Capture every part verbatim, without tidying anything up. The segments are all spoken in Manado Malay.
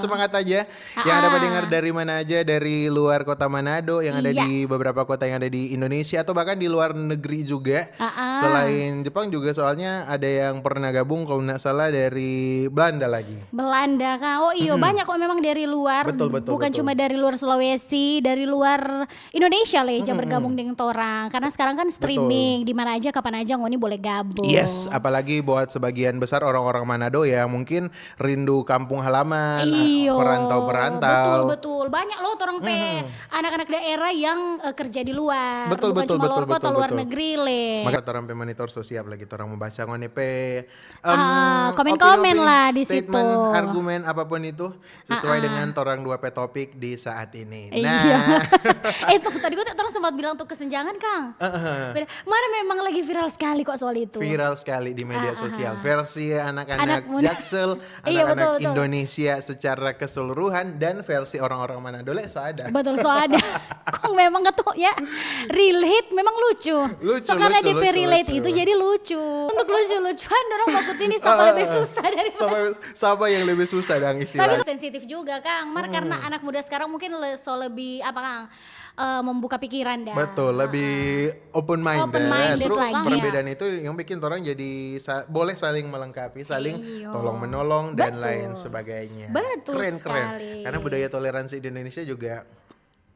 Semangat aja. Yang ada pendengar dari mana aja, dari luar kota Manado, yang ada di beberapa kota yang ada di Indonesia, atau bahkan di luar negeri juga. Selain Jepang juga, soalnya ada yang pernah gabung, kalau nggak salah, dari Belanda lagi. Belanda, kan? Oh iyo, banyak kok memang dari luar. Betul, betul, Bukan betul. Cuma dari luar Sulawesi, dari luar Indonesia, Leja, bergabung dengan torang. Karena sekarang kan streaming, di mana aja, kapan aja ngoni boleh gabung. Yes, apalagi buat sebagian besar orang-orang Manado yang mungkin rindu kampung halaman, Iyo, perantau-perantau. Betul, betul. Banyak loh torang pe anak-anak daerah yang eh, kerja di luar. Betul, Bukan betul, cuma betul, luar kota, betul, luar betul. Negeri, Le. Maka torang pe monitor so siap lagi, torang mau baca ngoni pe em, Ah, komen-komen opini-opini, lah di statement, situ. Argumen, apapun itu, sesuai dengan torang dua pe topik di saat ini. Iya. Nah, Eh, tuh, tadi gua orang sempat bilang tuh kesenjangan, Kang. heeh. Beda. Mana memang lagi viral sekali kok soal itu. Viral sekali di media sosial. Versi anak-anak Anak muda. Jaksel, Iya, anak-anak betul, betul. Indonesia secara keseluruhan, dan versi orang-orang Manado, Le, so ada. Betul, so ada. Kong memang ketu ya, relate memang lucu. Lucu, So karena lucu, D P lucu, relate lucu. Itu jadi lucu. Untuk lucu-lucuan orang bakut ini sama Ah, lebih ah, susah dari Sama, sama yang lebih susah dang Tapi istilahnya. Sensitif juga, Kang. Mar karena anak muda sekarang mungkin le, so lebih apa, Kang? Eh, membuka pikiran dah. Betul, lebih open minded. Open minded Justru lagi, ya. Perbedaan itu yang bikin orang jadi sa- boleh saling melengkapi, saling Iyo. tolong menolong dan Betul. lain sebagainya. Betul Keren, keren. sekali. Karena budaya toleransi di Indonesia juga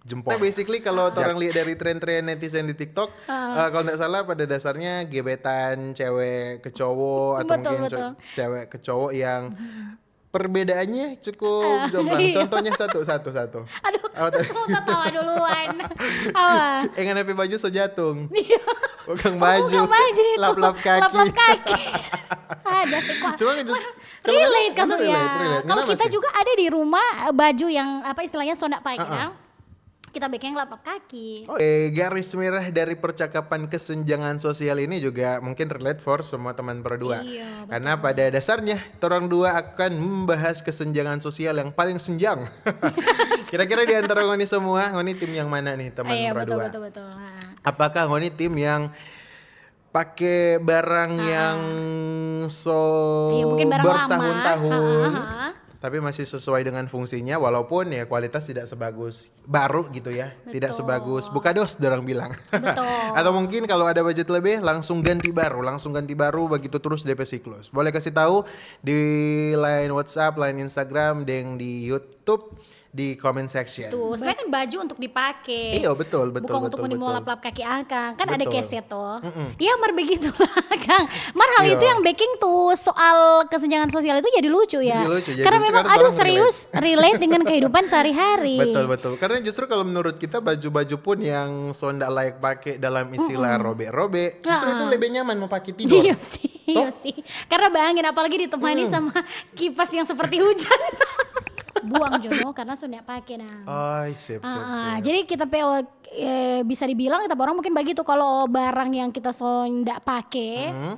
jempol. Nah, basically kalau orang lihat dari tren-tren netizen di TikTok, eh, kalau nggak salah pada dasarnya gebetan cewek ke cowok atau Betul, mungkin co- betul. Cewek ke cowok yang perbedaannya cukup jomplang. Iya. Contohnya satu, satu, satu. Aduh, Apa terus tadi? Mau ketawa duluan. Apa? Eh, ngana pe baju so jatung. Iya. Bukan Oh, baju. Bukan baju itu. Lap-lap kaki. Lap-lap kaki. Ada tuh, Kak. Cuma itu Relate kan tuh ya. Relate, relate. Kalau Kenapa kita sih? Juga ada di rumah eh, baju yang apa istilahnya sonda pakai Uh-uh. kan? Kita bikin lap-lap kaki. Oh, eh, garis merah dari percakapan kesenjangan sosial ini juga mungkin relate for semua teman Pro dua. Iya, betul. Karena pada dasarnya, torang dua akan membahas kesenjangan sosial yang paling senjang. Kira-kira di antara ngoni semua, ngoni tim yang mana nih, teman Iya, Pro betul, dua? Betul, betul. Ha. Apakah ngoni tim yang pakai barang yang so Iya, mungkin barang lama. bertahun-tahun, Ha, ha, ha. Tapi masih sesuai dengan fungsinya, walaupun ya kualitas tidak sebagus baru gitu ya. Tidak Betul. Sebagus bukados, dorang bilang. Betul. Atau mungkin kalau ada budget lebih, langsung ganti baru, langsung ganti baru, begitu terus D P siklus. Boleh kasih tahu di line WhatsApp, line Instagram, deng di YouTube, di comment section. Tuh, sebenarnya kan baju untuk dipakai. Iya, betul, betul, Bukan betul, untuk ngoni mau betul. Lap-lap kaki akang, kan ada Betul. Keset tuh. Ya, mar begitu lah, Kang. Mar hal Iya. Itu yang bikin tuh soal kesenjangan sosial itu jadi lucu ya. Jadi lucu, jadi Karena lucu memang karena aduh orang serius relate dengan kehidupan sehari-hari. Betul, betul. Karena justru kalau menurut kita, baju-baju pun yang so ndak layak pakai dalam istilah robe-robe, justru Ah. Itu lebih nyaman mau pakai tidur. Iya sih, iya sih. Karena bayangin apalagi ditemani Hmm. Sama kipas yang seperti hujan. Buang jo no, karena so ndak pakai nah. Ai, sip, sip, Ah, sip. Jadi kita pe eh, bisa dibilang kita orang mungkin begitu kalau barang yang kita so ndak pakai, Hmm.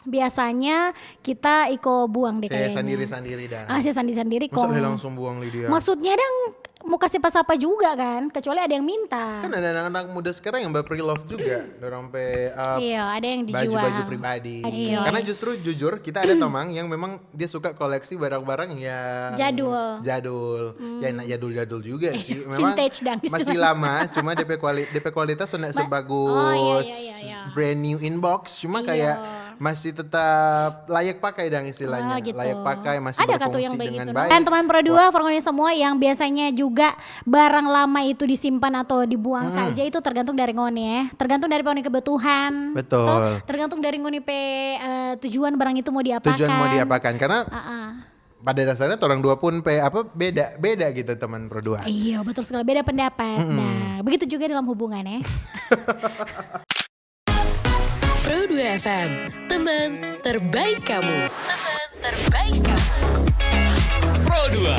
biasanya kita iko buang deh Saya kayaknya. Sandiri-sandiri dah. Ah, saya sandiri-sandiri Masa kong. Boleh langsung buang, Lydia? Maksudnya dang mau kasih pas apa juga kan, kecuali ada yang minta. Kan ada anak-anak muda sekarang yang pre-love juga, dorang pe uh, Iya, ada yang dijual. Baju-baju pribadi. Iya. Karena justru jujur kita ada teman yang memang dia suka koleksi barang-barang yang Jadul. Jadul. Ya, nak jadul-jadul juga sih. Vintage dang Masih istilahnya. Lama, cuma D P kuali D P kualitas so ndak sebagus Oh, iya, iya, iya, iya. Brand new in box, cuma Iya. Kayak masih tetap layak pakai dang istilahnya. Ah, gitu. Layak pakai, masih Ada kah tuh berfungsi Yang dengan begitu? Baik. Dan teman Pro dua, for ngoni semua yang biasanya juga barang lama itu disimpan atau dibuang saja, itu tergantung dari ngoni ya. Tergantung dari ngoni kebutuhan. Betul. Toh, tergantung dari ngoni pe eh, tujuan barang itu mau diapakan. Tujuan mau diapakan? Karena Ah, ah. Pada dasarnya orang dua pun pe apa beda beda gitu, teman Pro dua. Iya, betul sekali, beda pendapat. Nah, begitu juga dalam hubungan ya. Pro dua F M, teman terbaik kamu. Teman terbaik kamu. Pro dua.